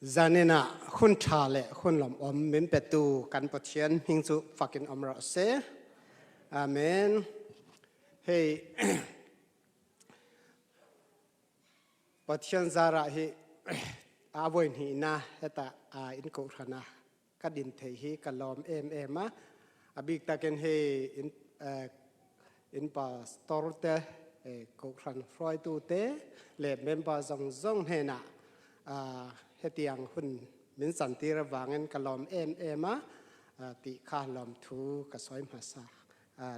Zanin ah hun ṭha le hun lawmawm min petu kan Pathian hming chu fakin awm rawh se. Amen. Hei Pathian zarah hi a voi hnihna heta in kohhran a ka din thei hi ka lawm em em a. A bik takin hei in in pastor te kohhran hruaitu te leh member zawng zawng hnenah hetiang hun min chantir avangin ka lawm em em a tih kha lawmthu ka sawi hmasa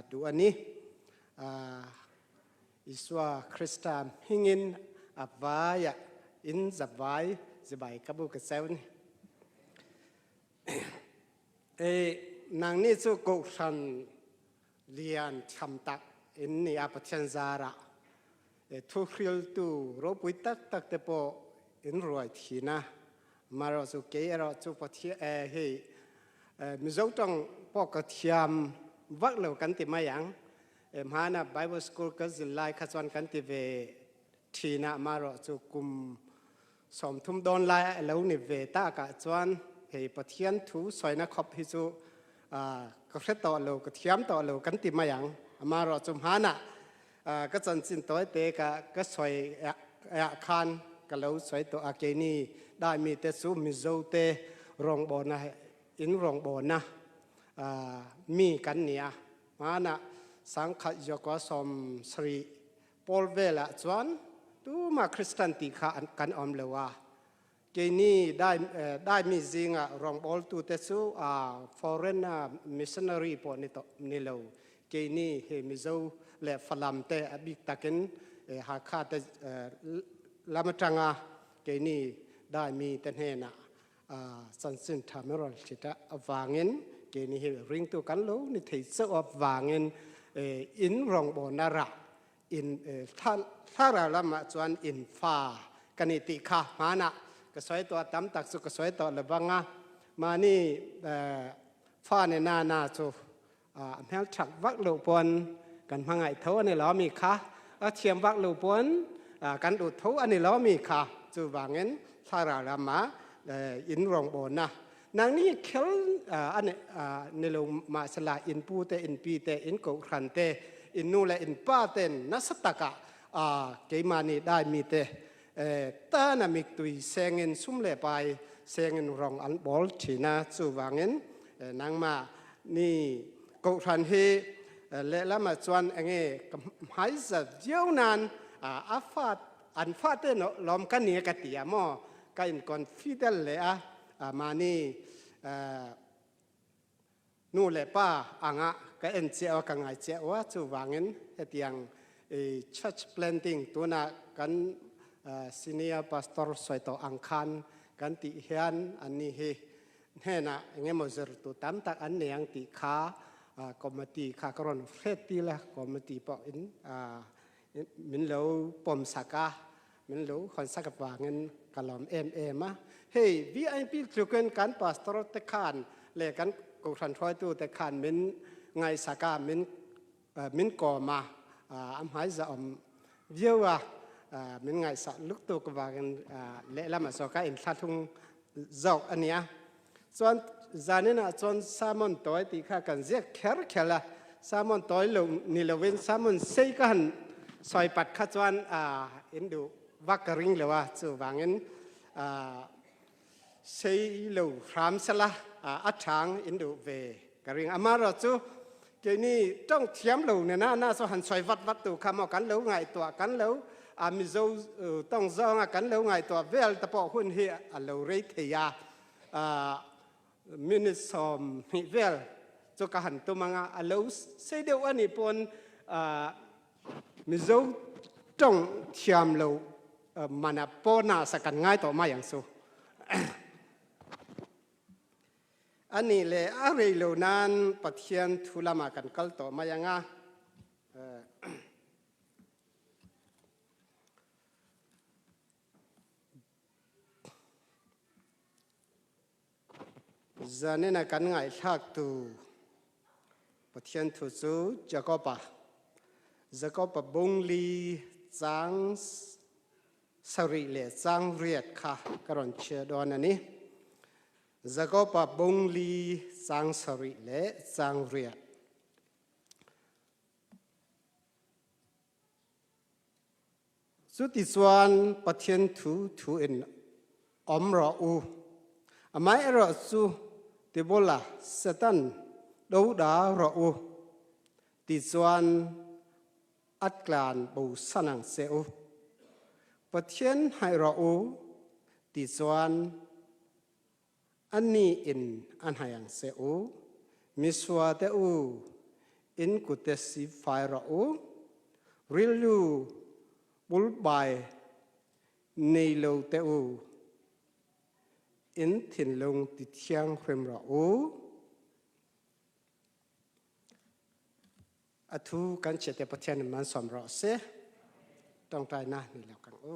duh a ni. Isua Krista hmingin a vaiah in zavai zibai ka bu ka cheu ni. E nangni chu kohhran lian tham tak in ni a Pathian zarah e thu hriltu ropui tak tak te pawh in ruai thin a. Marawh chu kei erawh chu Pathian e hei Mizo tawng pawh ka thiam vak lo kan ti mai ang. Hmana Bible School ka zil lai kha chuan kan ti ve thin a, amarawh chu kum 30 dawn lai a lo ni ve takah chuan hei Pathian thu sawina khawp hi chu ka hre tawh lo, ka thiam tawh lo kan ti mai ang. Amarawh chu hmana ka chanchin tawi te ka ka sawi ah khan ka lo sawi tawh a, keini dai mite chu Mizo te rawngbawlna in rawngbawlna mi kan ni a. Hmanah sangkhat Jokua 70 pawl velah chuan tumah Kristian tih kha kan awm lo a. Keini daimi zingah rawngbawltute chu foreign missionary pawh ni tawh ni lo. Keini hi Mizo leh Falam te a bik takin Hakha te lam atanga keini daimi te hnenah chanchin tha min rawn hlit a avangin keini hi ringtu kan lo ni thei chauh avangin in rawngbawlna rah in thlarau lamah chuan in fa ka ni tih kha hmanah ka sawi tawh a, tam tak chu ka sawi tawh lovang a, mahni fa ni na na chu a hmelthak vak loh pawn kan hmangaih tho a ni lo mi kha, a thiam vak loh pawn kan duh tho a ni lo mi kha. Chuvangin thlarau lama in rawngbawlna nangni khel a ni lo mahsela in pu te in pi te in kohhran te in nu leh in pa ten nasa takah keimahni dai mi te tana mittui sengin sum leh pai sengin rawng an bawl thin a. Chuvangin nangmah ni kohhran hi lehlamah chuan enge ka hmaiza viau nan a fa an fate lawm ka ni ka ti a maw ka in confident leh a mahni Nu leh pa anga ka en chiah a, ka ngai chiah a, chuvangin hetiang church planting tuna kan senior pastor sawi tawh ang khan kan tih hian anni hi hnenah engemaw zirtu tam tak an nei ang tih kha committee kha ka rawn hret tir a, committee pawhin min lo pawm sak a, min lo hawn sak avangin ka lawm em em a. Hei VIP tlukin kan pastor te khan leh kan kohhran hruaitu te khan min ngaihsak a, min min kawm a, a hmaiza awm viau a, min ngaihsak lutuk avangin lehlamah saw ka inthlahlung zawk a nia. Chuan zaninah chuan sermon tawi tih kha kan ziak kher kher a, sermon tawi lo ni lovin sermon sei ka han sawi pat kha chuan in duh vak ka ring lo a, chuvangin sei lo hram sela a thang in duh ve ka ring. Amaherawhchu keini tawng thiam lo nena na chu han sawi vat vat tu kha maw kan lo ngaihtuah kan lo Mizo tawng zawnga kan lo ngaihtuah vel te pawh hun hi a lo rei thei a, minute 20 vel chu ka han tum anga a lo sei deuh a nih pawn Mizo tawng thiam lo mana pawna sa kan ngai tawh mai ang chu. A nih leh a rei lo nan Pathian thu lamah kan kal tawh mai anga. Zanina kan ngaihthlaktu Pathian thu chu Jakoba, Jakoba bung li chang Sarih leh chang riat kha ka rawn chhiar dawn a ni. Jakoba bung li chang sarih leh chang riat. Chutichuan Pathian thu thu in awm rawh u. Amaherawhchu Tibola Satan do da rawh u tichuan a tlan bosan ang che u. Pathian hnaih rawh u tichuan Annih in a hnaih ang che u. Misual te u, in kute sifai rawh u. Rilru bulbai nei lo te u, in thinlung ti thianghlim rawh u. A thu kan chiate Pathian in man sawm rawh se. Tawngtaina ni lo kang u.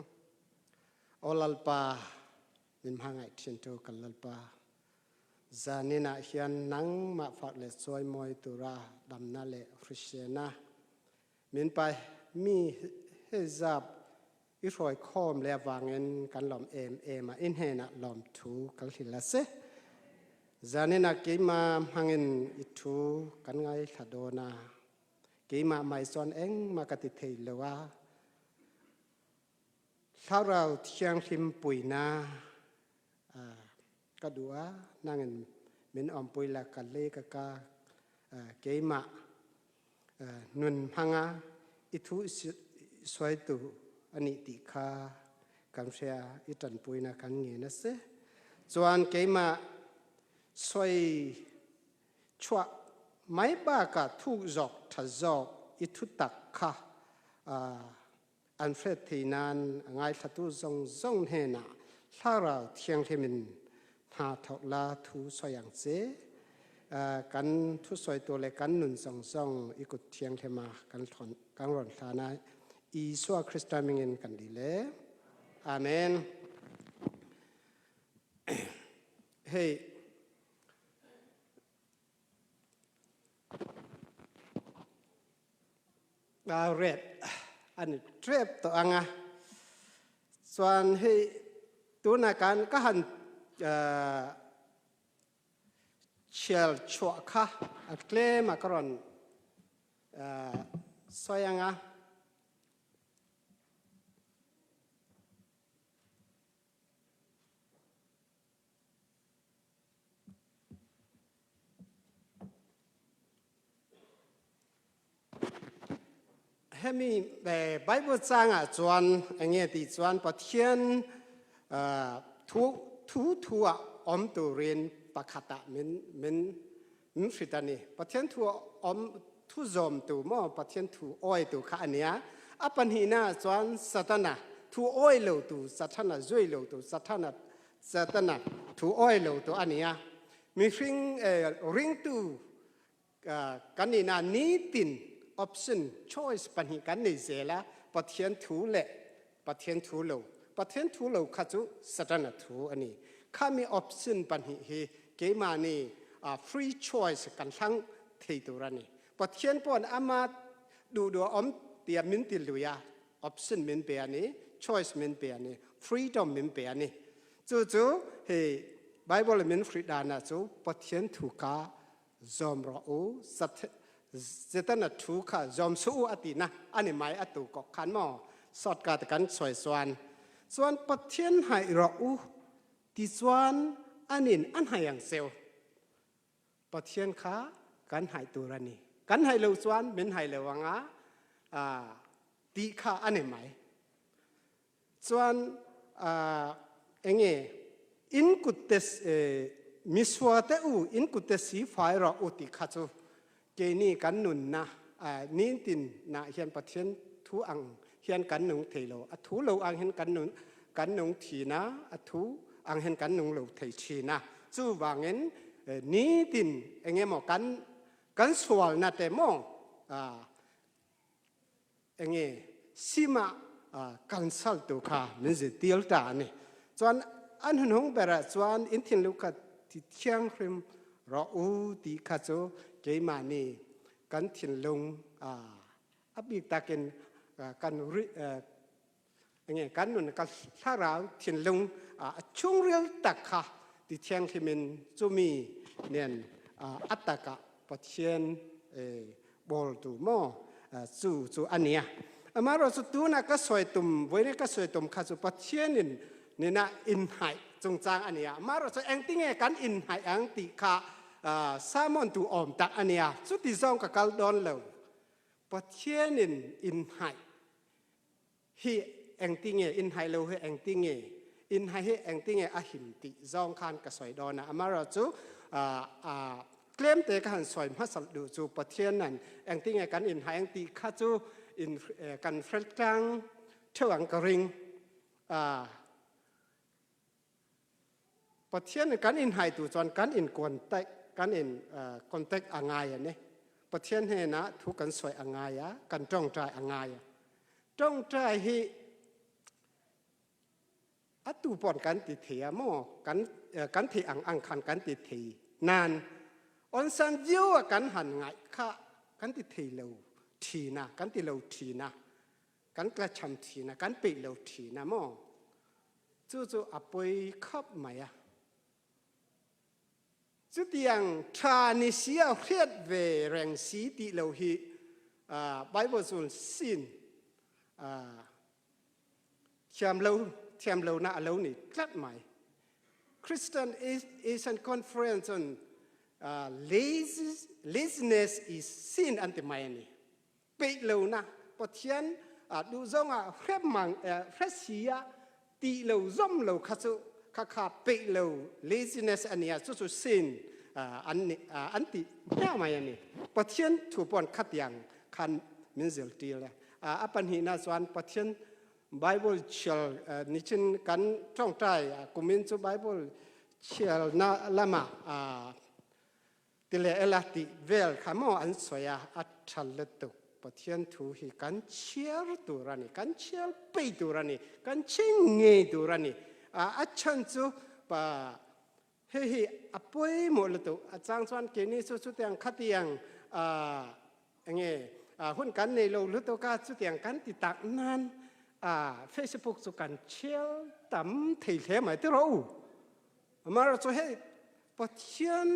O Lalpa, min hmangaih thin tu kan Lalpa. Zanin ah hian nangmah fak le chawimawi tura damna le hrisena min pai mi hei zap i hruai khawm le avangin kan lawm em em a, i hnenah lawmthu kan hrilh a si. Zanin ah keimah hmangin i thu kan ngaithla dawn a, keimah mai chuan engmah ka ti thei lo a, Thlarau Thianghlim puina ka duh a, nangin min awmpui la ka le ka ka keimah nun hmanga i thu suaitu a nih tih kha kan hria i ṭanpuina kan ngen a si. Chuan keimah soi chuah mai bakah thuk zawk ṭha zawk i thutak kha an hriat theih nan a ngaithlatu zawng zawng hnenah Thlarau Thianghlim in hna thawk la thu sawi ang che. Kan thusawitu le kan nun zawng zawng i kut thianghlim ah kan kan rawn hlan a Isua Krista mingin kan dil e. Amen. Hei Red a ni tep tawh ang a, chuan hei tunah khan ka han chhiar chhuah kha a tlem a ka rawn sawi ang a. Hemi Bible changah chuan enge tih chuan Pathian thu thu thu ah awm turin pakhatah min min min hrit a ni. Pathian thu awm thu zawm tu maw Pathian thu awi tu kha a nia. A pahnihna chuan Satana thu awi lo tu Satana zui lo tu Satana Satana thu awi lo tu a nia. Mihring ringtu kan nihna nitin option choice pahnih kan nei zel a, Pathian thu leh Pathian thu lo. Pathian thu lo kha chu Satana thu a ni. Khami option pahnih hi keimahni free choice kan hlang thei tur a ni. Pathian paw'n ama duh duh a awm tia min ti lui a, option min pe a ni, choice min pe a ni, freedom min pe a ni. Chu chu hei Bible min hrih dana chu Pathian thu kha zawm rawh u, Setana thu kha zawm suh u a tihna a ni mai a tu kawk khan maw shortcut kan sawi chuan chuan Pathian hnaih rawh u ti chuan anin a hnaih ang cheu. Pathian kha kan hnaih tur a ni. Kan hnaih lo chuan min hnaih lo anga tih kha a ni mai. Chuan enge in kutte misua te u in kutte si fai rawh u ti kha chu keini kan nunna nitin na hian Pathian thu ang hian kan nung thei lo. A thu lo ang hian kan nun kan nung thina a thu ang hian kan nung lo thei thina. Chuvangin nitin engemaw kan kan sualna te maw enge sima cancel tu kha min zirtir ta a ni. Chuan an hunhung berah chuan in thinlung kha ti thianghlim rawh u ti kha chu keimahni kan thinlung a bik takin kan. Enge kan nun ka thlarau thinlung a chhungril tak kha ti thianghlimin chumi nen a taka Pathian bawltu maw chu chu ania. Amarawh chu tuna ka sawi tum vawiin ka sawi tum kha chu Pathianin nena inhnaih chungchang ania. Amarawh chu engtinge kan inhnaih ang tih kha sermon tu awm tak ania. Chuti zawng ka kal dawn lo. Pathianin inhnaih hi engtinge inhnaih lo hi engtinge inhnaih hi engtinge a him tih zawng khan ka sawi dawn a. Amarawh chu tlemte ka han sawi hmasa duh chu Pathianan engtinge kan inhnaih ang tih kha chu in kan hre tlang theuh ang ka ring. Pathian kan inhai tu chuan kan in contact kan in contact a ngai a ni. Pathian hnenah thu kan sawi a ngai a, kan tawngtai a ngai a. Tawngtai hi a tu pawn kan ti thei a maw? Kan kan theih ang ang khan kan ti thei nan onsan viau a kan han ngaih kha kan ti thei lo thin a, kan ti lo thin a, kan tlachham thin a, kan peih lo thin a maw? Chu chu a pawi khawp mai a. Chutiang tha ni si a hriat ve reng si tih lo hi Bible chun sin thiam lo thiam lo na a lo ni tlat mai. Christian Asian Conference chun laziness is sin an ti mai a ni. Peih lo na Pathian duh zong ah hremang hre si ah ti lo zom lo kha cu kha kha peih lo laziness ania chu chu sin an ni an ti hna mai ani. Pathian thu pon khatiang khan min zil tir a pahnih na chuan Pathian Bible chial nichin kan tawngtai kumin chu Bible chial na lama Ti leh ela tih vel kha maw an sawi a, a tha lutuk. Pathian thu hi kan chhiar tur a ni, kan chhiar pei tur a ni, kan chhing ngei tur a ni. A chhan chu pa hei hi a pawimawh lutuk. A chang chuan keini chu chutiang khatiang enge hun kan nei lo lutuk a, chutiang kan ti tak nan Facebook chu kan chhiar tam thei hle mai tiraw u. Amaherawh chu hei Pathian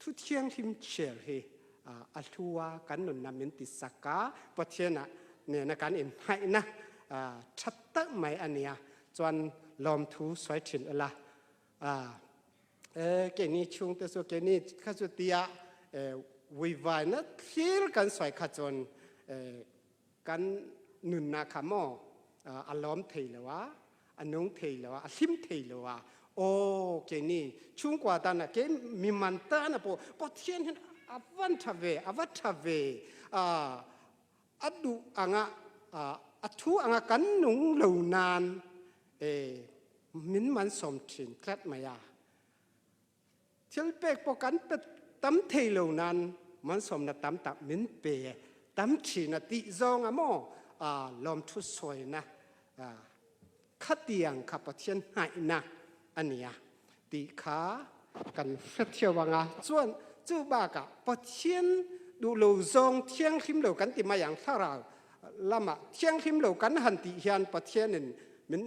thu thianghlim chhiar hi a hlu a, kan nunna min ti sak a, Pathian ah nena kan inhnaihna tha tak mai a nia. Chuan lawmthu sawi thin ila. Keini chhungte chu keini kha chu tia vuivaina thlir kan sawi kha chuan kan nunna kha maw a lawm thei lo a, a nung thei lo a, a hlim thei lo a. Aw keini chhungkua tan a ke mi man tan a pawh Pathian hian a van tha ve, a va tha ve. A duh anga a thu anga kan nung lo nan min man sawm thin tlat mai a. Thil pek pawh kan pe tam thei lo nain malsawmna tam tak min pe tam thin a tih zawng a maw lawmthu sawina khatiang kha Pathian hnaihna a nia tih kha kan hrethiau anga chuan chu bakah Pathian duh lo zawng thianghlim lo kan ti mai ang thlarau lamah thianghlim lo kan han tih hian Pathianin min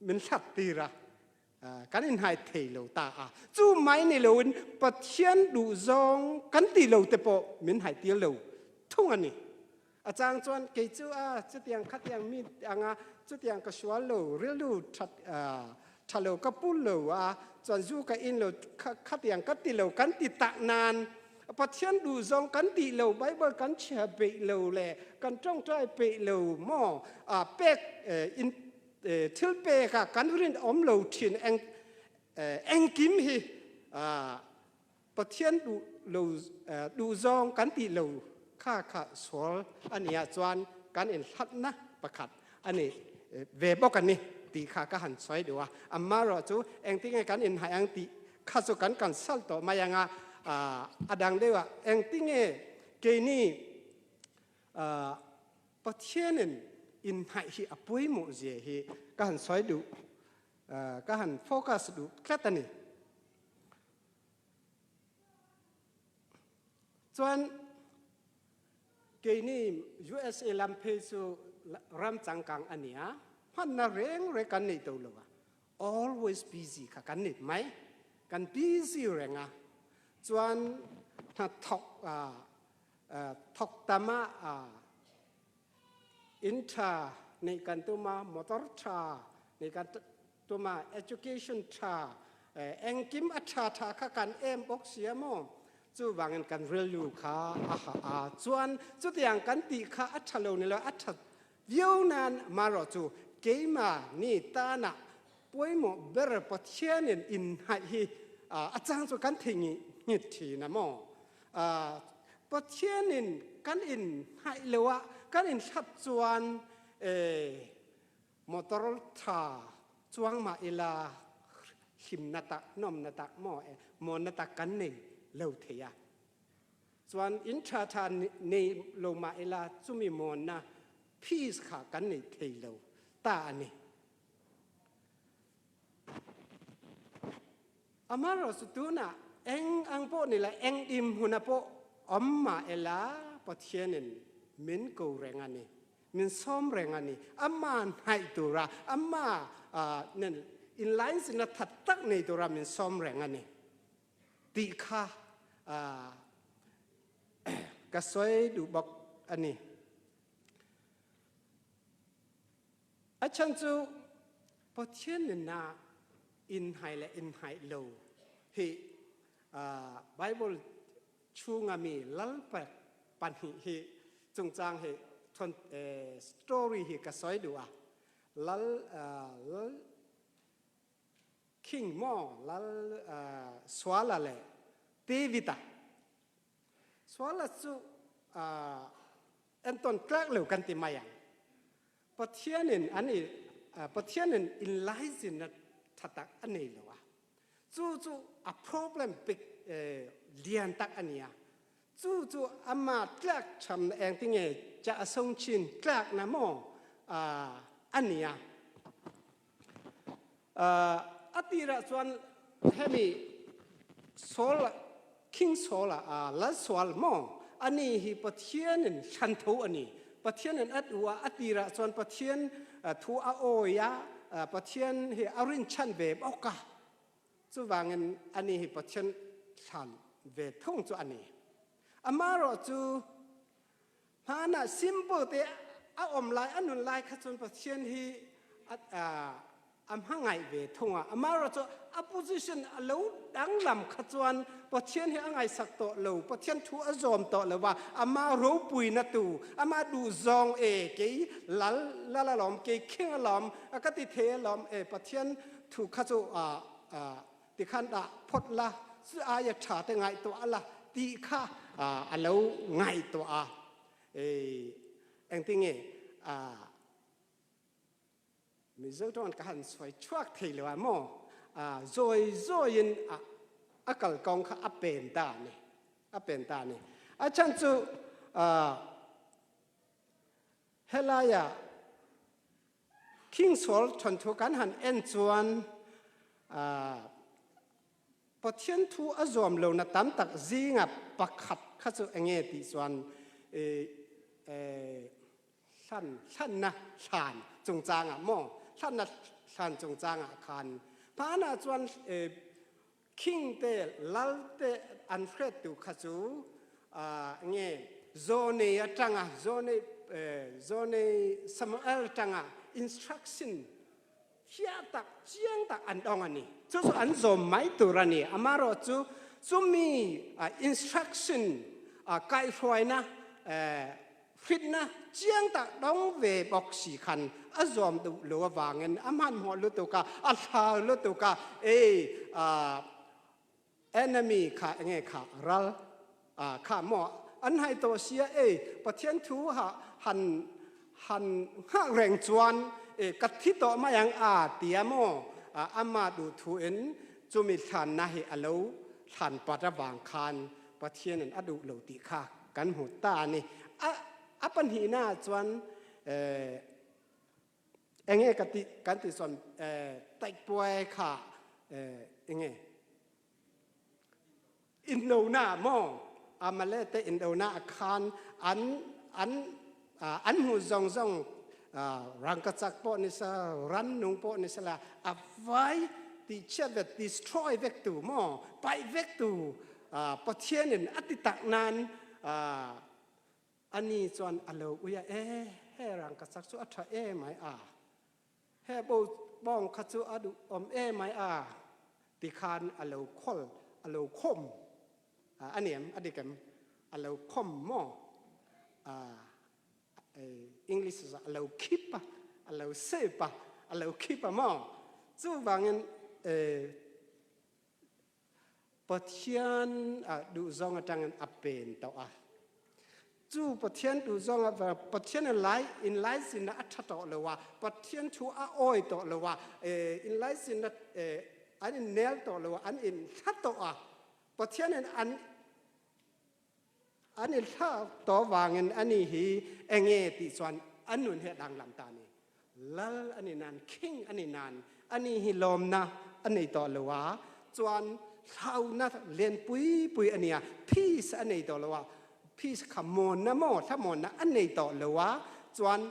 min hlat tir a kan inhai thei lo ta a. Chu mai ni loin Pathian duh zawng kan ti lo te pawh min hai tir lo thung a ni. A chang chuan kei chu a chutiang khatiang mi anga chutiang ka sual lo rilru that tha lo ka pu lo a chuan zu ka in lo khatiang ka ti lo kan ti tak nan Pathian duh zawng kan ti lo Bible kan chhiar peih lo le kan tawngtai peih lo maw pek in Thil pek ah kan rin awm lo thin eng engkim hi Pathian duh lo duh zawng kan ti lo kha kha sual ani ah chuan kan in hlatna pakhat ani ve bawk ani tih kha ka han sawi duh a. Amaherawh chu engtinge kan in hnaih ang tih kha chu kan consult tawh mai anga a dang deuh ah engtinge keini Pathianin inhnaih hi a pawimawh zia hi ka han sawi duh, ka han focus duh tlat a ni. Chuan keini USA lam phei chu ram changkang a nia, hmanna reng reng kan nei to lo a, always busy kha kan ni mai, kan busy reng a, chuan hna thawk thawk tam a inn tha neih kan tum a, motor tha neih kan tum a, education tha engkim a tha tha kha kan em bawk sia maw? Chuvangin kan rilru kha a hah a, chuan chutiang kan tih kha a tha lo ni lo, a tha viau nan marawh chu keimah ni tanah pawimawh ber Pathianin inhnaih hi a chang chu kan thei ngih ngit thin a maw? Pathianin kan inhnaih lo a, kan inhlat chuan motor tha chuang mah ila hlimna tak, nawmna tak maw, muanna tak kan nei lo thei a. Chuan in tha tha nei lo mah ila chumi muanna peace kha kan nei thei lo ta a ni. Amaherawhchu tunah eng ang pawh ni la, eng im huna pawh awm mah ila Pathianin min ko reng a ni, min sawm reng a ni. Ama hnaih tura, ama nen inlainzinna that tak nei tura min sawm reng a ni tih kha ka sawi duh bawk a ni. A chhan chu Pathian nunnak in hnai le in hnai lo hi Bible chunga mi lal pahnih hi chungchang hi story hi ka sawi duh a. Lal lal King maw lal Suala le David a. Suala chu entawn tlak lo kan ti mai ang. Pathianin an i Pathianin inlaizinna tha tak a nei lo a. Chu chu a problem big lian tak a ni a. Chu chu ama tlak tham eng ti nge cha a song chin tlak na maw a ni a. A tirah chuan hemi Saul King Saul a lal sual maw ani hi Pathianin hran tho ani. Pathianin a duh a, a tirah chuan Pathian thu a awi a, Pathian hi a rinchhan ve bawk a. Chuvangin ani hi Pathian thlan ve thung chu ani. Amaherawhchu Hmanah simple te a awm lai, a nun lai kha cun Pathian hi a hmangaih ve thung a. Amaherawhchu a position a lo danglam kha chuan Pathian hi a ngaihsak tawh lo, Pathian thu a zawm tawh lo a, amah ropuina tu, amah duhzawng e kei lal lal alawm, kei king alawm, ka ti thei alawm e Pathian thu kha chu Tikhan dah phawt la, cu aia ṭha te ngaihtuah la ti kha a lo ngaihtuah a. Engtinge Mizo ṭawng ka han sawi chhuak thei lo a maw? Zawi zawiin a kalkawng kha a pen ta a ni. A pen ta a ni. A chhan chu helaia Thingsual thawnthu kan han en chuan Pathian thu a zuam lohna tam tak zinga pakhat kha chu enge tih chuan hlan hlanna hlan chungchangah maw hlanna hlan chungchangah khan hmanah chuan King te lal te an hrettu kha chu nge Zawnei atanga Zawnei Zawnei Samuel atanga instruction fiah tak chiang tak an dawng a ni. Chu chu an zawm mai tur a ni. Amaherawhchu chumi instruction kaihhruaina Hritna chiang tak dawng ve bawk si khan a zuam duh lo avangin a hmanhmawh lutuk a, a hlau lutuk a, ei enemy kha enge kha ral kha maw an hai tawh sia ei Pathian thu ha han han nghak reng chuan e ka thi tawh mai ang a tia maw ama duh thu in chumi thlanna hi a lo thlan pat avang khan Pathianin a duh lo tih kha kan hmu ta a ni. A a pahnihna ah chuan eh, enge ka ti kan ti chuan eh, taihpuai kha eh, enge indona maw Amalek te indona ah khan an an an hmuh zawng zawng. Rangkachak pawh ni sa, rannung pawh ni sela, a vai tihchhiat vek, destroy vek tu maw, paih vek tu Pathianin a ti tak nain ani chuan a lo ui a, e he rangkachak chu a tha emai a, he bawng kha chu a duh awm emai a ti khan a lo khawl, a lo khawm a ni em, a dik em, a lo khawm maw? English a lo keep a, a lo save a, a lo keep a maw? Chuvangin Pathian duhzawng atangin a pen tawh a. Chu Pathian duhzawng a Pathian in lai inlaizinna a tha tawh lo a, Pathian thu a awi tawh lo a, inlaizinna an innel tawh lo a, an inthla tawh a. Pathianin an An i thlak tawh vangin ani hi enge tih chuan an nun hi a danglam ta a ni. Lal a ni nan, king a ni nan, ani hi lawmna a nei tawh lo a, chuan hlauna lian pui pui a nia, peace a nei tawh lo a, peace kha mawnna maw, thlamawnna a nei tawh lo a, chuan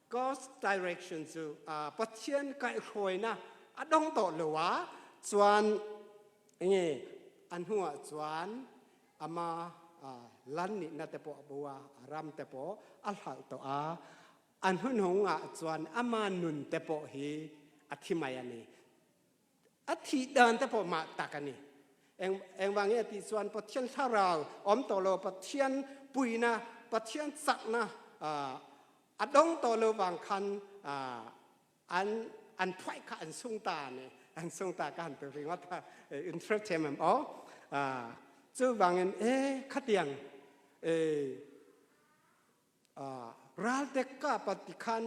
God's direction chu Pathian kaihhruaina a dawng tawh lo a, chuan Enge a hnuah chuan ama lan nihna te pawh a bo a, a ram te pawh a hlalh tawh a, a hnuhnungah chuan ama nun te pawh hi a thi mai a ni. A thih dan te pawh mah tak a ni. Eng engvang nge tih chuan Pathian thlarau awm tawh lo, Pathian puina, Pathian chakna a dawng tawh lo vang khan an an phuaih kha an sung ta ne an sung ta ka han tu ringawt a in hre thiam em aw chuvangin e khatiang e ralte ka pa ti khan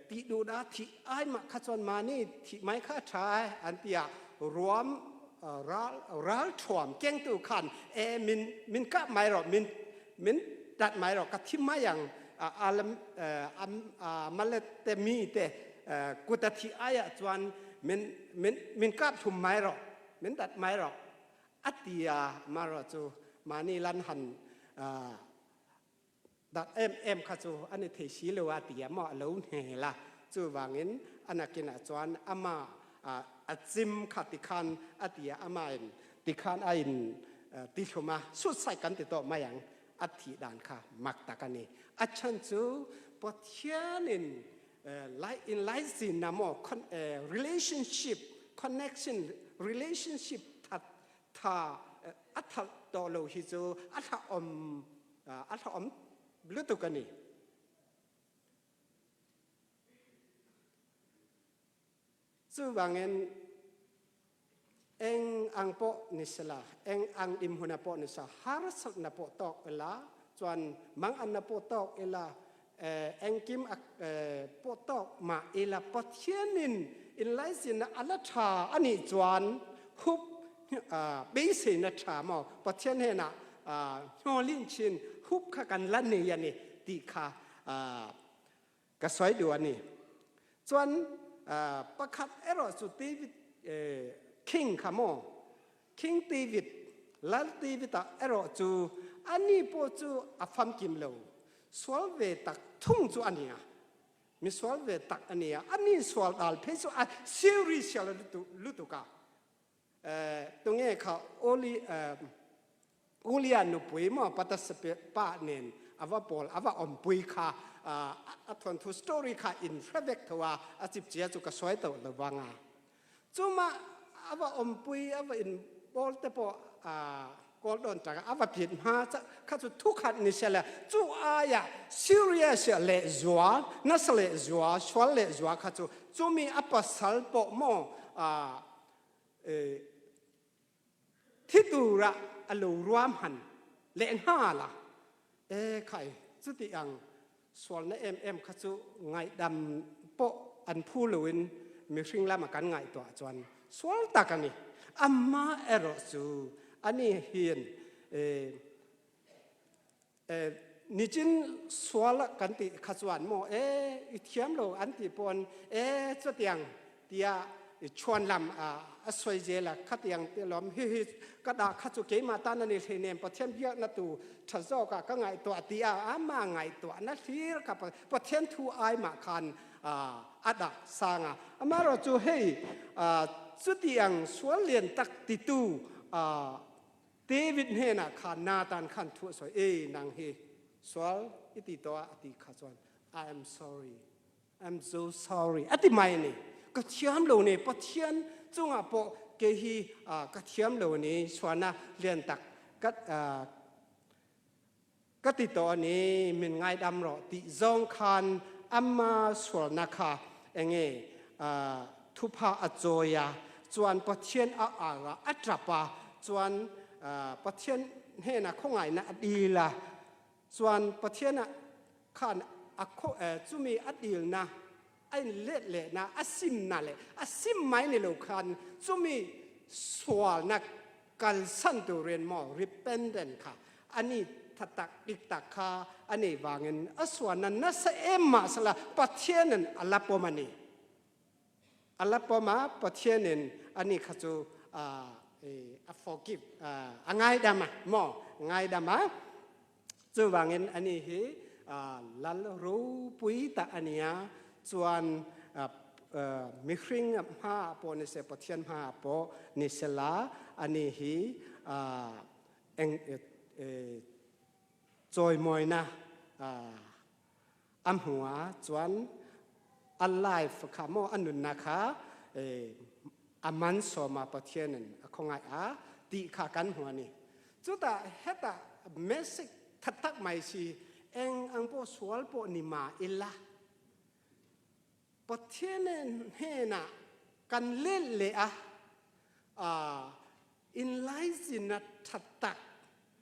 ti du da thi ai ma kha chuan mani thi mai kha tha an tia ruam ral ral thuam keng tu khan e min min ka mai ro min min dat mai ro ka thi mai ang alam malet te mi te kuta thi aia chuan min min min kap thum mai ro min dat mai ro atia maro chu mani lan han dat em em kha chu ani thei si lo a tia mo lo hne la chu wangin anakina chuan ama a chim kha tikhan atia ama in tikhan a in ti thluma suicide kan ti tawh mai ang a thih dan kha mak tak a ni. A chhan chu Pathianin inlaichinna maw relationship connection relationship that tha a that tawh lo hi chu a thla awm a thla awm lutuk a ni. Chuvangin eng ang pawh ni sela, eng ang imhuna pawh ni sa, harsatna pawh tawk ila, chuan manganna pawh tawk ila, engkim pawh tawk mah ila, Pathianin inlaizinna a la tha a nih chuan hup beiseina tha maw Pathian hnenah hnawlin chin hup kha kan la nei a ni tih kha Ka sawi duh a ni. Chuan pakhat erawh chu David king kha maw? King David, Lal David ah erawh chu ani pawh chu a famkim lo. Sual ve tak thung chu a ni a. Mi sual ve tak a ni a. Ani sual dal phei chu a serious lutuk a. Tunge kha Oli Ulia nupui maw Patasape pa nen ava pawl ava awmpui kha a thawnthu story kha in hre vek tho a, a chipchia chu ka sawi tawh lo vang a. Chuma ava awmpui ava in pawl te pawh kawl dawn tak a ava phit hma kha chu thukhat ni sela chu aia serious leh zua nasa leh zua sual leh zua kha chu chumi a pasal pawh maw thi tura a lo ruam han leh nghal a, e khai chuti ang sualna em em kha chu ngaihdam pawh an phu loin mihring lama kan ngaihtuah chuan sual tak a ni. Amaherawh chu ani hian Nichin sual kan tih kha chuan maw e i thiam lo an tih pawn e chutiang tia i chhuan lam a a sawi zel a, khatiang te lawm hi hi ka dah kha chu keimah tan a ni hleinem Pathian biakna tu tha zawkah ka ngaihtuah tih a amah ngaihtuahna hlir kha Pathian thu ai mah khan a dah sang a. Amaherawhchu hei chutiang sual lian tak titu David hnenah khan Nathan khan thu a sawi, Ei nang hi sual i ti tawh a a ti kha chuan I am sorry. I'm so sorry a ti mai ni ka thiam lo ni Pathian chungah pawh kei hi ka thiam lo ni suana lian tak ka ka ti tawh ni min ngaidam rawh ti zawng khan ama sualna kha enge thupha a chawi a chuan Pathian a ara a tapa chuan Pathian hnena khawngaihna a dil a chuan Pathian khan a chumi a dilna a in let lehna a simna leh a sim mai ni lo khan chumi sualna kalsan turin maw repentant kha ani thatak dik tak kha a nei vangin a sualna nasa em mahsela Pathianin a la pawm a ni. A la pawm a Pathianin ani kha chu a forgive a ngaidam a maw ngaidam a Chuvangin ani hi lal ropui tak a nia, chuan mihring hmaah pawh ni se, Pathian hmaah pawh ni sela, ani hi eng chawimawina a hmu a, chuan a life kha maw a nunna kha a man sawma Pathianin a khawngaih a tih kha kan hmu a ni. Chutah hetah message tha tak mai si eng ang pawh sual pawh ni ma ila Pathian hnenah kan let leh a inlaichinna tha tak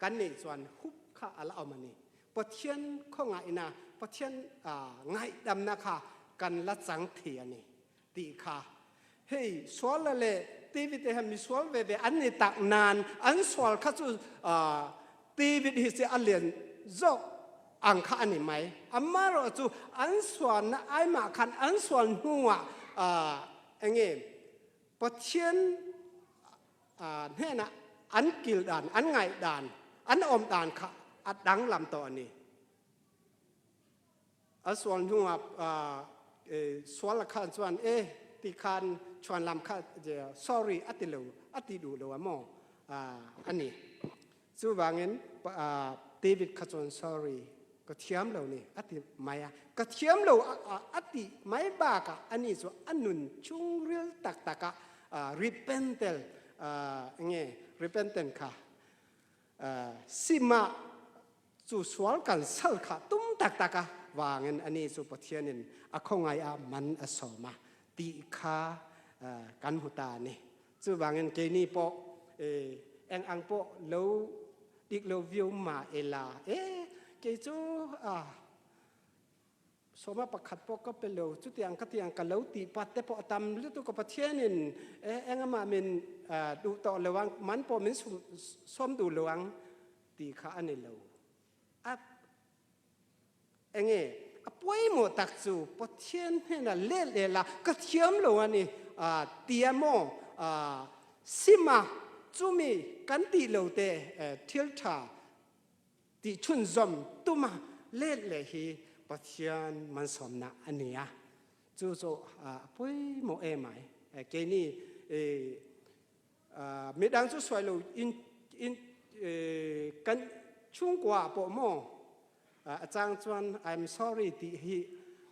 kan neih chuan hup kha a la awm a ni. Pathian khawngaihna, Pathian ngaihdamna kha kan la chang thei a ni tih kha. Hei sual leh David te hian misual ve ve an ni tak nan an sual kha chu David hi chu a lian zawk ang kha a ni mai. Amaherawh chu an sualna ai mah khan an sual hnuah enge Pathian hnenah an kil dan, an ngaih dan, an awm dan kha a danglam tawh a ni. A sual hnuah sual khan chuan e ti khan chuan lam kha sorry a ti lo, a ti duh lo a maw a ni. Chuvangin David kha chuan sorry ka thiam lo ni a ti mai a. Ka thiam lo a ti mai bakah ani chu a nun chhungril tak takah repentel nge repentant kha sima chu sual kan sal kha tum tak tak a wangin ani chu Pathianin a khawngai a man a sawm a tih kha kan hmu ta a ni. Chuvangin keini pawh eng ang pawh lo dik lo viau mah ila e kei chu sawma pakhat pawh ka pe lo chutiang ka tiang ka lo tih pat te pawh a tam lutuk ka Pathianin e engama min duh tawh lo ang man pawh min sawm duh lo ang tih kha a ni lo. A Enge a pawimawh tak chu Pathian hnena let leh la ka thiam lo a ni tia maw sima chumi kan tih lo te thil tha tih chhunzawm tuma let leh hi Pathian malsawmna a ni a, chu chu a pawimawh em ai. Keini Midang chu sawi lo in in kan chhungkua pawh maw a chang chuan I'm sorry tih hi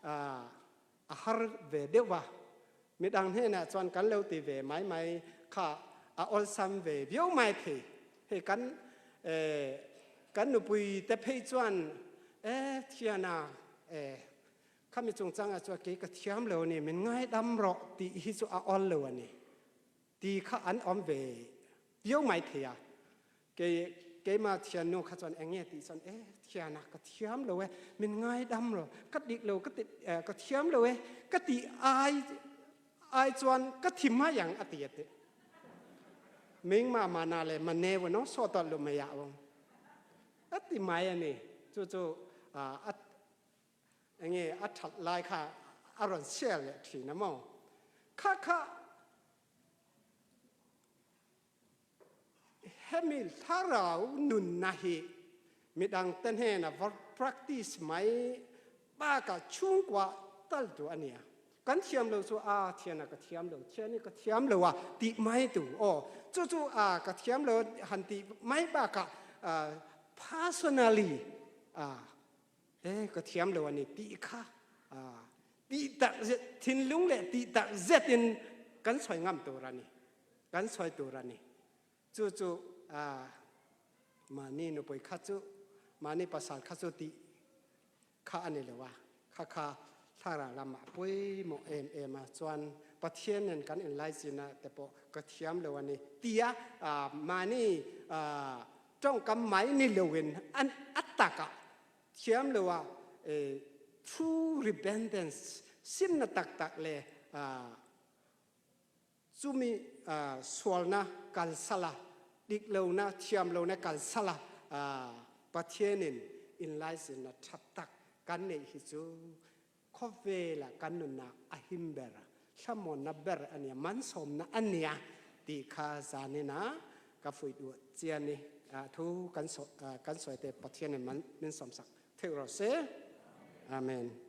a har ve deuh va midang hnenah chuan kan lo ti ve mai mai kha a awlsam ve viau mai thei hei kan kan nupui te phei chuan e thiana e khami chungchangah chuan kei ka thiam lo ni min ngaidam rawh tih hi chu a awl lo a ni Ti kha an awm ve viau mai thei a. Kei keima thiannu kha chuan eng nge tih chuan e thiana ka thiam lo e min ngaidam lo ka dik lo ka ti ka thiam lo e ka ti ai ai chuan ka thi mai ang a ti a ti. Ming ma ma na le ma ne wo no so to lu mai ya wong. A ti mai ani chu chu a enge a that lai kha a rawn share leh thin a maw. Kha kha. Hemi thlarau nunna hi midangte hnena va practice mai bakah chhungkua tal tu a nia. Kan thiam lo chu a thian a ka thiam lo, thian hi ka thiam lo a tih mai tu aw. Chu chu a ka thiam lo han tih mai bakah personally a e ka thiam lo a ni tih kha tih tak zet thinlung leh tih tak zetin kan sawi ngam tur a ni. Kan sawi tur a ni. Chu chu mahni nupui kha chu mahni pasal kha chu tih kha a ni lo a, kha kha thlarau lamah pawimawh em em a, chuan Pathian nen kan inlaichinna te pawh ka thiam lo a ni tia mahni tawngkam mai ni loin an a takah thiam lo a true repentance simna tak tak leh Chumi sualna kalsala, diklohna, thiamlohna kalsala Pathianin inlaizinna tha tak kan neih hi chu khawvela kan nunah a him ber, thlamuanna ber a nia, mansawmna a nia tih kha zanina ka fuih duh chian i thu kan sawi te Pathianin min sawmsak theih rawh se. Amen.